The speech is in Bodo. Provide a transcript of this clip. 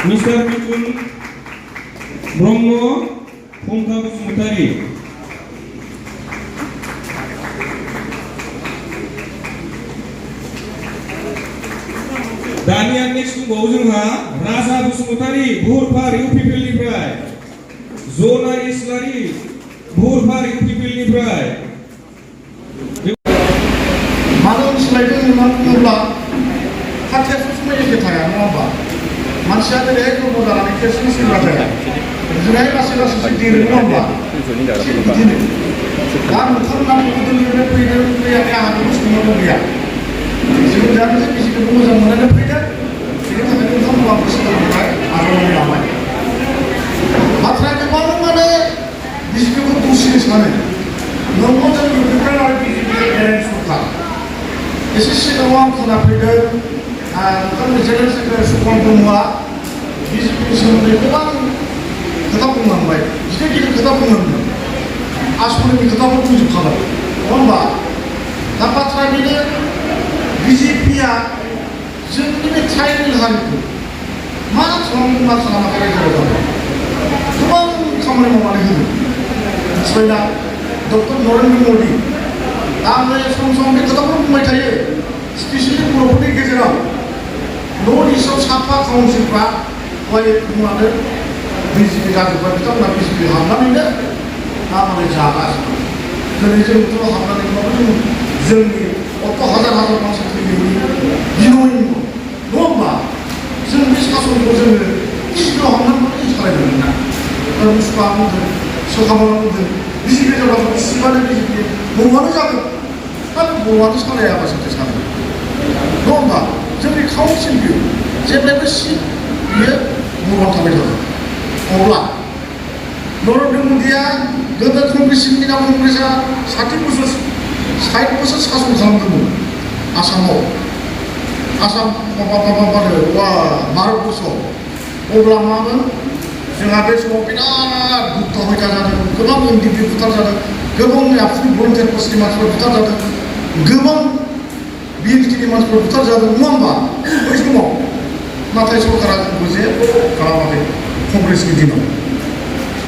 मिस्टार मिथुन ब्रह्म फुंखा बसुमतारी दानिया नेक्स्ट दंबावो जोंहा राजा बसुमतारी बुहुरफार इउपिपिएलनिफ्राय जना इस्लारि बुहुरफार इउपिपिएलनिफ्राय मानो सोलायदों होननानै बुङोब्ला खाथिया सबसमाय एखे थाया नङा होमबा मानसिया दिनै कर्म जानानै खेबसेनो सोलिबाय थाया दिनै लासै लासैसो देरो नङा होमबा बिदिनो दा नोंथांमोना गोदोनिफ्राय फैदों फैयाखै आंहा बेखौ सोंनांगौ गैया जों जानो जे बिसिखौ मोजां मोननानै फैदों बेनि थाखाय नोंथांमोना बोसोरनिफ्राय आजावनानै लाबाय बाथ्राया गोबां माने बिसिखौ दसेनो सानो नंगौ जों इउपिपिएल आरो बिजेपि एरेन्ज सरकार एसे सिगाङाव आं खोनाफैदों नोंथांनि जेनेरेल सेक्रेटारि सुखन ब्रह्मआ बिजेपिनि सोमोन्दै गोबां खोथा बुंलांबाय गिदिर गिदिर खोथा बुंलांदों आसनिनि खोथाखौ बुंजोबखाबाय नङा होमबा दा बाथ्राया बेनो बिजेपिया जोंनि बे ट्राइबेल हारिखौ मा खालामाखै रायजो राजाखौ गोबां खामानि मावनानै होदों मिथिबायना डक्टर नरेन्द्र मदि आङो सम सम बे खोथाखौ बुंबाय थायो स्पेसियेलि बर'फोरनि गेजेराव नर्थ इस्टआव साफा काउन्सिलफ्रा बुंनानै बिजेपि जाजोब्बाय बिथांमोना बिजेपि हाबनानैनो माने जागासिनो दिनै जोंथ' हाबनानैब्लाबो जोंनि अत हाजार हाजार मानसि थैनायनि बिनयनि नङा होमबा जों बे सासनखौ जोङो सिगाङाव हाबनानै सालायदोंमोन ना मुसुखा बुंदों सोखामाला बुंदों बिजेपि जाब्लाबो सिबानो बिजेपि बर'आनो जागोन दा बर'आनो सालायाबा सोरथो सानो नङा होमबा जोंनि काउन्सिल बियो जेब्लायबो सिट बियो बर'आव थाबाय थागोन अब्ला नरेन्द्र मदिया गोदो कंग्रेसनि कंग्रेसआ 60 बोसोर सासन खालामदोंमोन आसामाव आसाम भारतबर्षआव अब्ला मामोन जोंहा बे समाव बिराद दुखु हयथा जादों गोबां एमडिपि बुथार जादों गोबां आबसुनि भलन्टियार पस्टनि मानसिफोर बुथार जादों गोबां बिएनपिनि मानसिफोर बुथार जादों नङा होमबा बै समाव नाथाय सरकारा जोंखौ जेबो खालामाखै कंग्रेसनि दिनाव